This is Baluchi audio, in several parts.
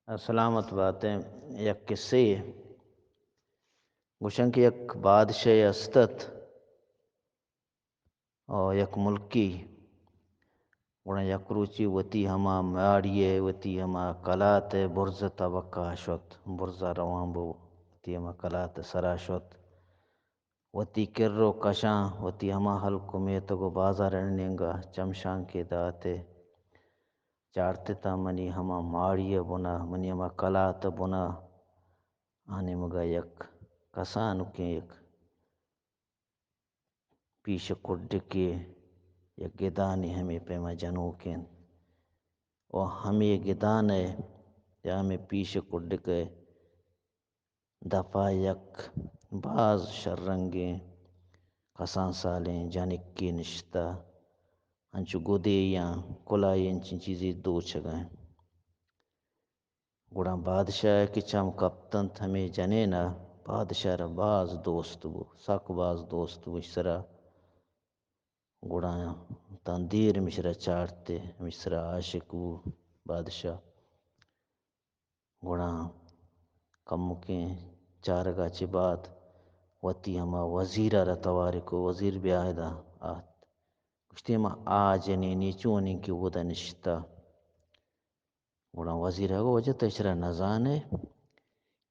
سلامت باتیں۔ یک قصے گوشن کہ یک بادشاہ است ات او یک ملکی، گڑا یک روچی وتی ہما ماڑی ء، وتی ہما کلات ء برز ء تبکہ ء شت، برز ء روان بو، وتی ہما کلات ء سرا شت۔ وتی کر و کشاں، وتی ہما ہلک و میتگ و بازار ء نیمگا چمشانکے دات ء چارت تاں منی ہما ماڑی ء بنا، منی ہما کلات ء بنا، آ نیمگا یک کسانکیں یک پیش کڈکے، یک گدانے ہمے پیما جنوک انت و ہمے گدان ء یا ہمے پیش کڈک ء دپا یک باز شررنگیں کسان سالیں جنکے نشتہ، انچو گدے یا کلاہے انچیں چیزے دوچگا انت۔ گڑا بادشاہ ء کہ چم کپتنت ہمے جنین ء، بادشاہ را باز دوست بو، سک باز دوست بو ایشی سرا۔ گڑا تاں دیر ہمیشی را چارت ء ہمیشی سرا عاشق بو بادشاہ۔ گڑا کمکیں چارگا چہ بعد وتی ہما وزیر ء را توار کو، وزیر بیا ادا آت۔ گوشتی، ما آ جنینی چونیں کہ اودا نشتہ۔ گڑا وزیر ء گو، واجہ تئی شرا نزانے،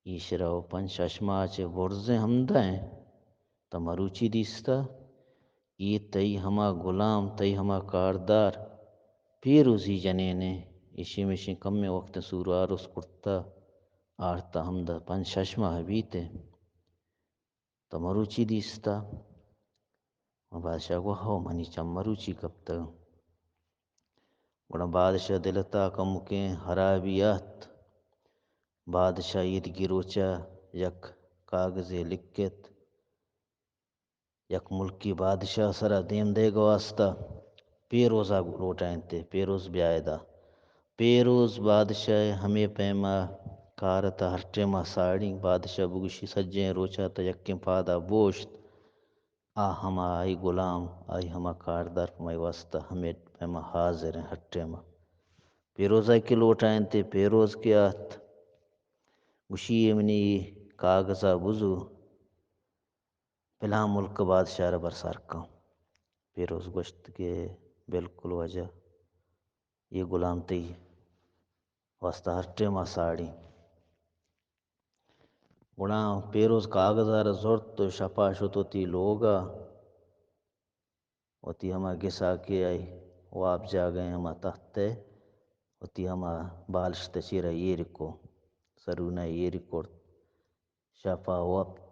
ای شرا و پنچ شش ماہ چہ برزیں ہمدا ہیں، تو مروچی دیستا، ای تئی ہما غلام، تئی ہما کاردار، پیروزی جنینے، ایشی مشین کمیں وقت سور آروس کرتا، آرتا ہمدا پنچ شش ماہ بیتے۔ تو مروچی دیستا؟ بادشاہ گو، ہو، منی چم مروچی کپتگ۔ گڑا بادشاہ دلتا کمکیں ہرابی ات۔ بادشاہ ایدگی روچا یک کاغذے لکت، یک ملکی بادشاہ سرا دیم دیگ واسطہ پیروزا لوٹائینتے، پیروز بیا ادا۔ پیروز بادشاہ ہمے پیما کارتا ہر ٹیما ساڑی، بادشاہ بگوشی سجیں روچا تا یکیں پادا بوشت، آ ہما آئی غلام، آئی ہما کاردار پہ مئی واسطہ ہمے پیما حاضر ہیں ہر ٹیما۔ پیروزا کہ لوٹائینتے، پیروز کہ آت، گوشی اے منی کاغذا بزو، پلان ملک بادشاہ را برسار کن۔ پیروز گوشت کہ بالکل واجہ، اے غلام تئی واسطہ ہر ٹیما ساڑی۔ گڑا پیروز کاغذ ء را زرت و شپا شت وتی لوگ ء، وتی ہما گسا کہ آئی واب جاگہ ء ہما تخت ء وتی ہما بالشت ء چیر ء ایر کو، سرون ء ایر کرت۔ شپا وپت،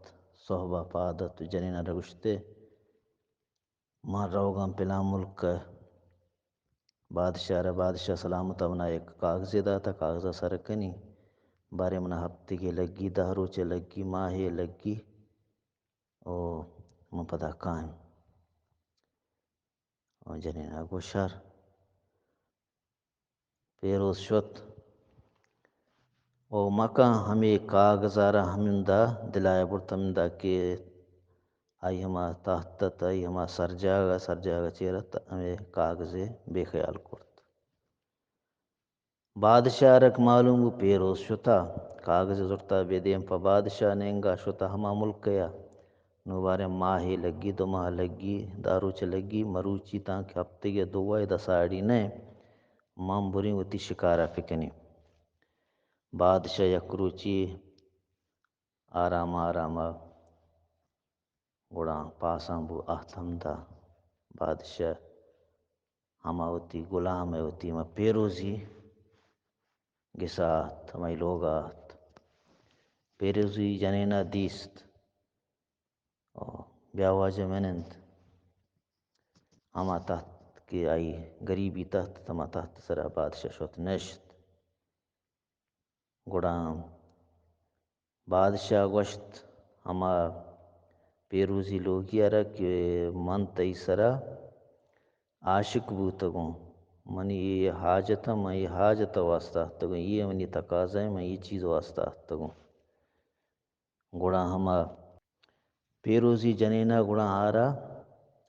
سہبا پاد ات و جنین ء را گوشتے، من روگاں پلان ملک ء۔ بادشاہ را بادشاہ سلامت ء منا یک کاغذے داتا، کاغذ ء سر کنی، بارے منا ہپتگے لگی، دہ روچے لگی، ماہے لگی، او من پدا کائیں۔ او جنین ء گو شر۔ پیروز شت او مکان ہمے کاغذ ء را ہمندا دلائے برت، ہمندا کہ آئی ہما تحت ات، آئی ہما سرجاگہ، سرجاگہ چیر ات، ہمے کاغذے بے خیال کرت۔ بادشاہ رک معلوم بو پیروز شتا، کاغذ زرتا بے دیم پہ بادشاہ نینگا شتا ہما ملک ء۔ نوں باریں ماہے لگی، دو ماہ لگی، دہ روچ لگی، مروچی تانکہ ہپتگے دوئے دساڑی نئے، من بریں وتی شکارا پکنیں۔ بادشاہ یک روچی آرام آرام ء گڑا پاساں بو آتمدا۔ بادشاہ ہما وتی غلام ء وتی ہما پیروزی گسا آت، ہمائی لوگا آت۔ پیروزی جنینا دیست، او بیا واجہ منند۔ ہما تحت کہ آئی گریبی تحت، ہما تحت سرا بادشاہ شت نشت۔ گڑا بادشاہ گوشت ہما پیروزی لوگی ء را کہ من تئی سرا عاشق بوتگوں، منی اے حاجت ء، من اے حاجت ء واسطہ اتگوں، اے منی تقاضا ء، من اے چیز واسطہ اتگوں۔ گڑا ہما پیروزی جنینا گڑا آرا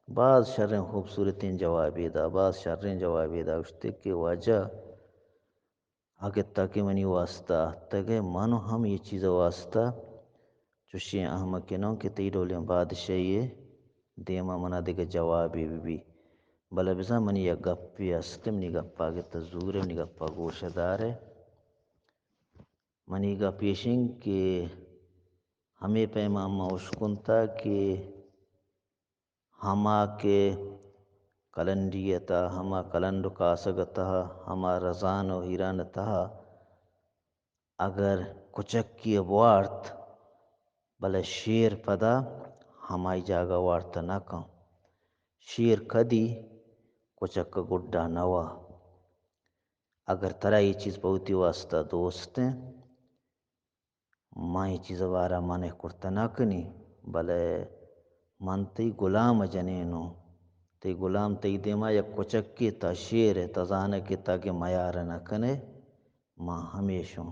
باز شریں خوبصورتیں جوابے دا، باز شریں جوابے دا، گوشتے کہ واجہ اگہ تاکہ منی واسطہ اتکگ ئے، من ہم اے چیز ءِ واسطہ چشیں احمقے نوں کہ تئی ڈولیں بادشاہی ءِ دیما منا دگہ جوابے بہ بی۔ بلے بزاں منی یک گپے است، منی گپا اگہ تو زور ئے، منی گپا گوش دار ئے۔ منی گپ ایش انت کہ ہمے پیما ما اشکنتا کہ ہما کہ کلنڈی ءِ تہا، ہما کلنڈ و کاسگ ءِ تہا، ہما رزان و ہیران ءِ تہا اگر کچکے ءَ بوارت، بلے شیر پدا ہمائی جاگہ وارت نہ کن۔ شیر کدی کچک ءِ گڈا نہ وا۔ اگر ترا اے چیز پہ وتی واسطہ دوست انت، من اے چیز ءِ بارا منع کرت نہ کنی، بلے من تئی گلام ءِ جنین اوں۔ تئی گلام تئی دیما یک کچکے، تا شیر ئے، تا زانئے کہ تا کہ میار نہ کنئے، من ہمیش اوں۔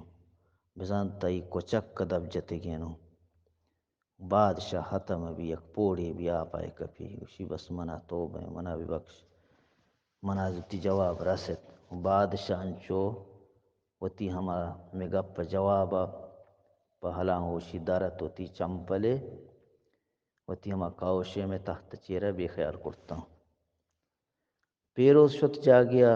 بزاں تئی کچک ءَ دپ جتگین اوں۔ بادشاہ ہتم بی، یک پوڑے بی، آپا ئے کپی، گوشی، بس منا توبہ انت، منا ببخش، منا زوتی جواب رست۔ بادشاہ انچو وتی ہما ہمے گپ ءِ جواب ءَ پہ ہلاں ہوشی درت، وتی چمپلے وتی ہما کاوشے ہمے تخت ءِ چیرا بے خیال کرتاں۔ پیروز شت جاگہے ءَ،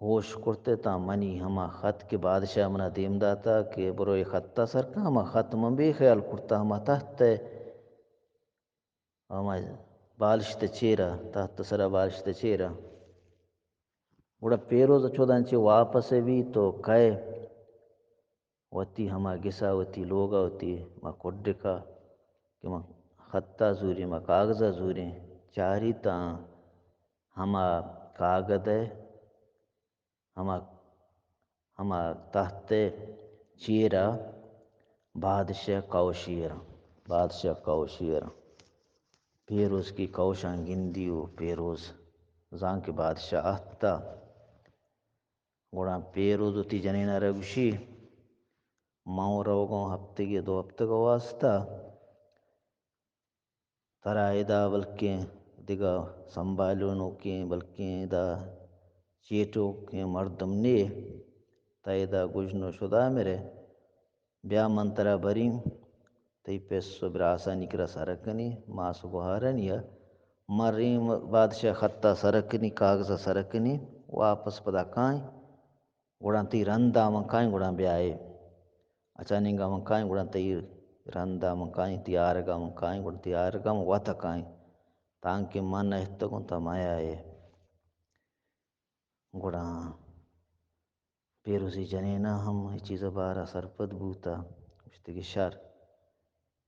ہوش کرت تاں منی ہما خط کہ بادشاہ منا دیم داتا کہ برو اے خط ءَ سر کن، ہما خط من بے خیال کرتا، ہما تخت ءِ ہما بالشت ءِ چیرا، تخت ءِ سرا بالشت ءِ چیرا۔ گڑا پیروز چوداں چہ واپس بی تو کئے وتی ہما گسا، وتی لوگا، وتی ہما کڈکا کہ ما خطا زوریں، ما کاغذا زوریں، چاری تاں ہما کاگد ءِ ہما، ہما تخت ءِ چیرا بادشاہ کئوشی ءَ را، بادشاہ کئوشی ءَ را۔ پیروز کہ کئوشاں گندی و پیروز زان کہ بادشاہ اہتا۔ گڑا پیروز وتی جنین ءَ را گوشی، من روگوں ہپتگے دو ہپتگ ءِ واسطہ۔ ترا ادا بلکیں دگہ سنبھالونوکیں، بلکیں ادا چیٹوکیں مردم نے، تہ ادا گژن و شدا مرے۔ بیا من ترا بریں، تئی پس و براسانی کرا سر کنی، ماس و گوہارانی ءَ۔ مریں بادشاہ خطا سر کنی، کاغذا سر کنی، واپس پدا کائیں۔ گڑا تئی رندا من کائیں، گڑا بیائے۔ اچاننگا من کائیں، گڑا تئی رندا من کائیں، تئی آرگا من کائیں، گڑا تئی آرگا من وت کائیں۔ تانکہ من نہ اتکوں، تہ میائے۔ گڑا پیروزی جنینا ہم اے چیزا بارا سرپد بوتا، گوشتی کہ شر۔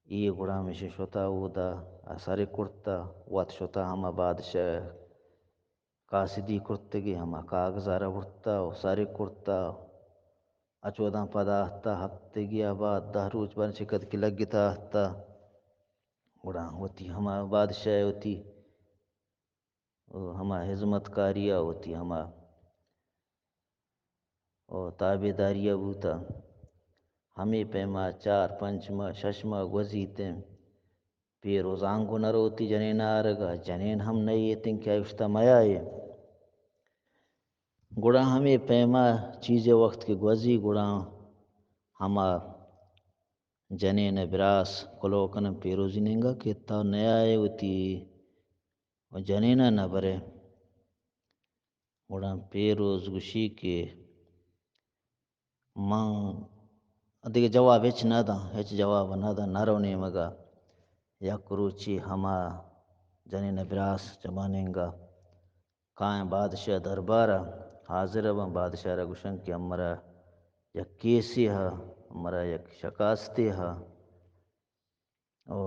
اے گڑا ہمیشی شتا اودا، آ سرے کرتا، وت شتا ہما بادشاہ کاسدی کرتگی ہما کاغذا را برتا و سرے کرتا۔ اچوداں پدا آہتا ہپتگی ءَ بعد دہ روچ بر چکد کہ لگتا آہتا۔ گڑا وتی ہما بادشاہ وتی ہما ہزمتکاری ءَ وتی ہما او تابعداری ءَ بوتا۔ ہمے پیما چار پنچ ماہ، شش ماہ گوزیت انت۔ پیروز آنگو نہ روتی جنین ءَ آرگ ءَ، جنین ہم نہ ایت انت کہ آ اشتا میائے۔ گڑا ہمے پیما چیزے وقت کہ گوزی، گڑا ہما جنین ءِ براس کلوہ کنن پیروزی نیمگا کہ تو نیائے وتی و جنین ءَ نہ برے۔ گڑا پیروز گوشی کہ من دگہ جواب ہچ نہ داں، ہچ جواب نہ داں، نہ رو نیمگا۔ یک روچے ہما جنین ءِ براس چمانینگا کائیں بادشاہ دربارا حاضر باں، بادشاہ را گوشن کہ امرا یک کیسے ہا، امرا یک شکاستے ہا۔ او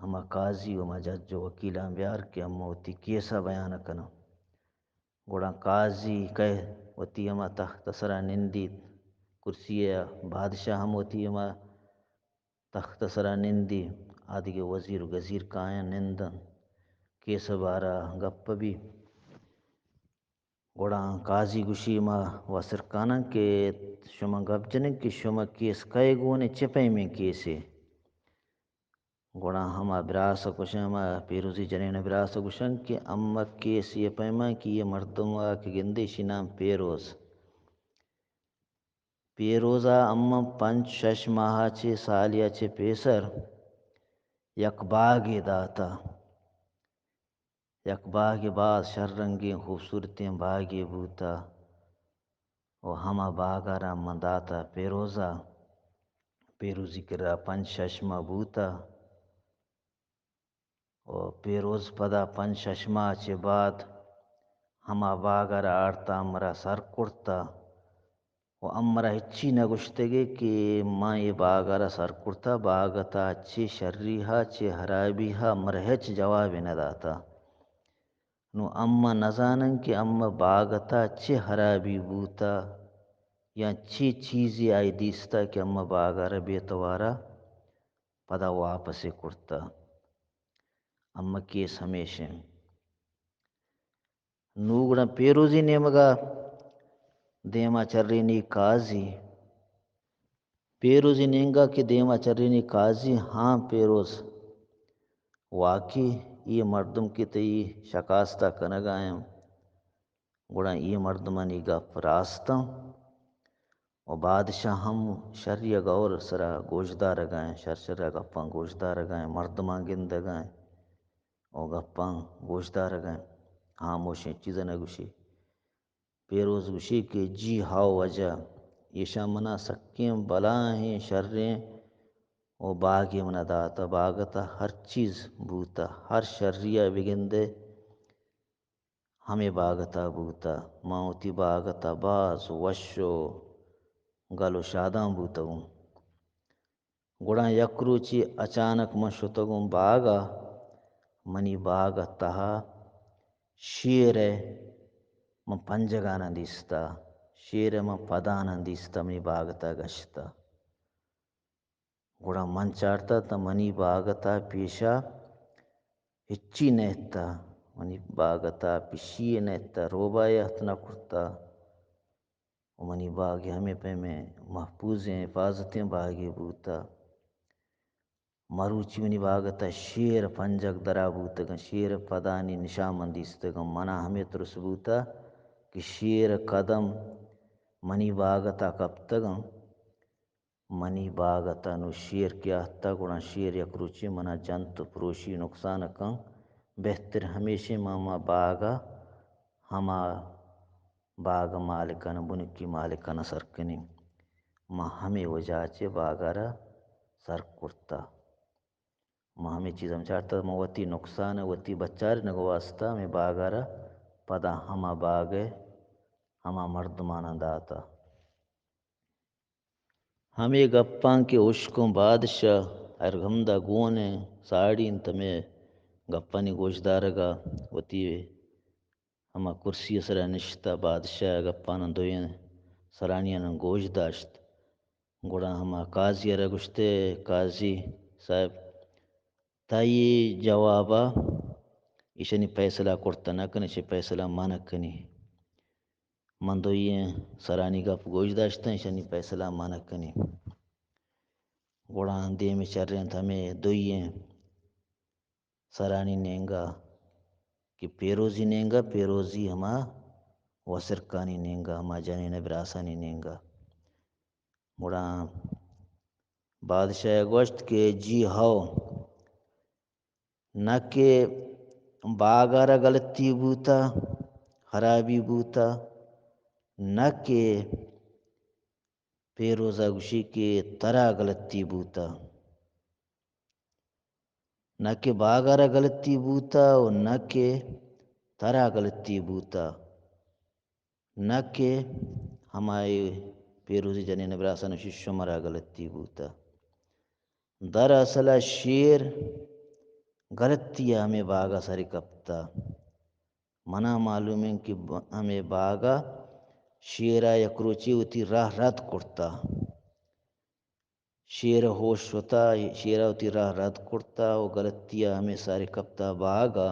ہما قاضی و ہما جج و وکیلاں بیار کہ ہم وتی کیسا بیان کناں۔ گڑا قاضی کئے وتی ہما تخت سرا نندیت، کرسی ءَ، بادشاہ ہم وتی ہما تخت سرا نندی، آ دگہ وزیر و گزیر کایاں نندن، کیس بارا گپ بی۔ گڑا قاضی گوشی، ما واسرکاناں کہ شما گپ جنیں کہ شما کیس کئے گون انت، چہ پیمیں کیسے؟ گڑا ہما براس ءَ گوشن، ہما پیروزی جنین ءِ براس ءَ گوشن کہ اما کیس اے پیما کہ اے مردم ءَ کہ گندے، اشی نام پیروز۔ پیروزا اماں پنچ شش ماہ چہ، سالیا چہ پیسر یک باگے داتا۔ یک باگے باز شر رنگیں خوبصورتیں باگے بوتا و ہما باگا را من داتا پیروزا۔ پیروزی کرا پنچ شش ماہ بوتا۔ و پیروز پدا پنچ شش ماہ چہ بعد ہما باگ ء را آرتا، امرا سر کرتا و امرا ہچی نہ گوشتگے کہ ما اے باگ ء را سر کرتا، باگ ء تہا چے شری ہا، چے ہرابی ہا، امرا ہچ جوابے نہ داتا۔ نوں اما نزانن کہ اما باگ ء تہا چے ہرابی بوتا یا چے چیزے آئی دیستا کہ اما باگ ء را بے توارا پدا واپسے کرتا۔ اما کیس ہمیش انت۔ نوں گڑا پیروزی نیمگا دیما چرینی قاضی۔ پیروزی نیمگا کہ دیما چرینی قاضی، ہاں پیروز، واقعی اے مردم کہ تئی شکاستا کنگا انت، گڑا اے مردمانی گپ راست انت۔ و بادشاہ ہم شری ء گور سرا گوشدارگا انت، شر شر ء گپاں گوشدارگا انت، مردماں گندگا انت و گپاں گوشدارگا انت، ہاموشیں، چیز نہ گوشی۔ پیروز گوشی کہ جی ہاؤ واجہ، ایشاں منا سکیں بلاہیں شریں و باگے منا داتا، باگ ء تہا ہر چیز بوتا، ہر شری ء بگندے ہمے باگ ء تہا بوتا۔ من وتی باگ ء تہا باز وش و گل و شادان بوتگوں۔ گڑا یک روچے اچانک من شتگوں باگ ء، منی باگ ء تہا شیر ء من پنجگاناں دیستا، شیر ء من پداناں دیستا، منی باگ ء تہا گشتا۔ گڑا من چارتا تہ منی باگ ء تہا پیشا ہچی نہ اتہ، منی باگ ء تہا پشی یے نہ اتہ، روباہے ات نہ کرتہ و منی باگ ہمے پیمیں محفوظیں، حفاظتیں باگے بوتہ۔ مروچی منی باگ ء تہا شیر پنجگ درا بوتگ انت، شیر پدانی نشان من دیستگ انت۔ منا ہمے ترس بوتہ کہ شیر قدم منی باگ ء تہا کپتگ انت۔ منی باگ ء تہا نوں شیر کہ آتہ، گڑا شیر یک روچے منا جنت و پروشی، نقصان کن۔ بہتر ہمیشیں ما ہما باگ ء، ہما باگ ء مالکان، بنکی مالکان ء سر کنیں۔ ما ہمے وجہ ء چہ باگ ء را سر کرتہ۔ ما ہمے چیز ہم چارتہ، ما وتی نقصان ء وتی بچارینگ ء واسطہ ہمے باگ ء را پدا ہما باگ ء ہما مردماناں داتہ۔ ہمے گپاں کہ اشکن بادشاہ ہرگمدا گون ء ساڑی انت، ہمے گپانی گوشدارگ ء وتی ہما کرسی ء سرا نشتہ، بادشاہ ء گپاناں دوئیں سرانیاناں گوش داشت۔ گڑا ہما قاضی ء را گوشتے، قاضی صاحب، تئی جواب ء ایشانی فیصلہ کرتہ نہ کن، ایشی فیصلہ من کنی۔ من دوئیں سرانی گپ گوش داشتہ، ایشانی فیصلہ من کنی۔ گڑا دیمی چرینت ہمے دوئیں سرانی نینگا کہ پیروزی نینگا، پیروزی ہما وسرکانی نینگا، ہما جنین براسانی نینگا۔ گڑا بادشاہ ء گوشت کہ جی ہو، نہ کہ باگ ء را غلطی بوتہ، خرابی بوتہ، نہ کہ پیروز ء گوشی کہ ترا غلطی بوتہ۔ نہ کہ باگ ء را غلطی بوتہ و نہ کہ ترا غلطی بوتہ، نہ کہ ہمائی پیروزی جنین براسان شمرا غلطی بوتہ۔ دراصل ء شیر غلطی ء ہمے باگ ء سر کپتہ۔ منا معلوم انت کہ ب-، ہمے باگ ء شیر ء یک روچے وتی راہ رد کرتہ۔ شیر ء ہوش شتہ، شیر ء وتی راہ رد کرتہ و غلطی ء ہمے سر کپتہ باگ ء۔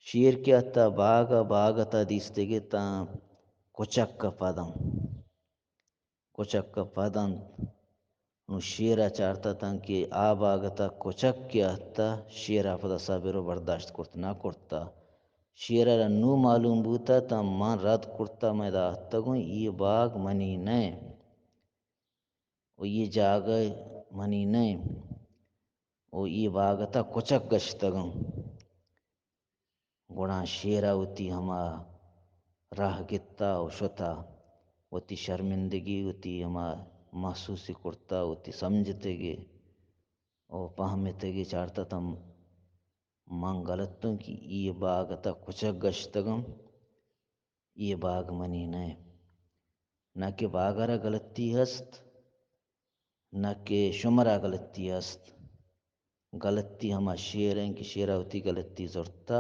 شیر کہ اتہ باگ ء، باگ ء تہ دیستگے تاں کچک ء پد انت۔ کچک ء پد انت۔ نوں شیر ء چارتہ تاں کہ آ باگ ء تہ کچک کہ اتہ، شیر ء پدا صبر و برداشت کرت نہ کرتہ۔ شیر ء را نوں معلوم بوتہ تاں من رد کرتہ، من ادا اتگوں، اے باگ منی نہ انت۔ و یہ جاگہ منی نہ انت و یہ باگ ءِ تہا کچک گشتگاں۔ گڑا شیر ءَ وتی ہما راہ گتا و شتا، وتی شرمندگی، وتی ہما محسوسی کرتا، وتی سمجھتگی و پہمتگی چارتا تم من غلطوں کہ یہ باگ ءِ تہا کچک گشتگاں، یہ باگ منی نہ انت۔ نہ کہ باگ ءَ را غلطی ہست، نہ کہ شمرا غلطی ہست۔ غلطی ہما شیر انت کہ شیر ءَ وتی غلطی زرتا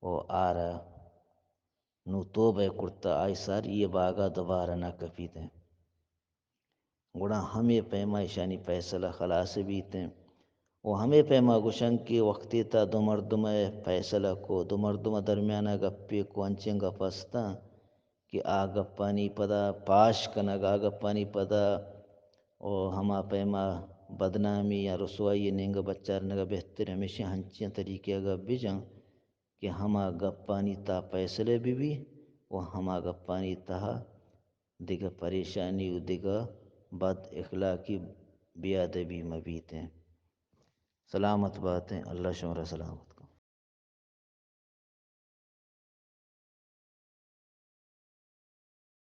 و آرا نوں توبہ کرتا، آئی سر یہ باگ ءَ دوبارہ نہ کپیت انت۔ گڑا ہمے پیما ایشانی فیصلہ خلاص بیت انت۔ و ہمے پیما گوشن کہ وقتے تا دو مردم ءَ فیصلہ کو، دو مردم ءِ درمیان ءَ گپے کو، انچیں گپ ہستاں کہ آ گپانی پدا پاش کنگ، آ گپانی پدا و ہما پیما بدنامی یا رسوائی ءِ نیمگ ءَ بچارنگ ءَ بہتر ہمیشیں ہنچیں طریقے ءَ گپ بجن کہ ہما گپانی تہا فیصلہ بہ بی و ہما گپانی تہا دگہ پریشانی و دگہ بد اخلاقی، بے ادبی مہ بیت انت۔ سلامت بات انت، اللہ شمارا سلامت۔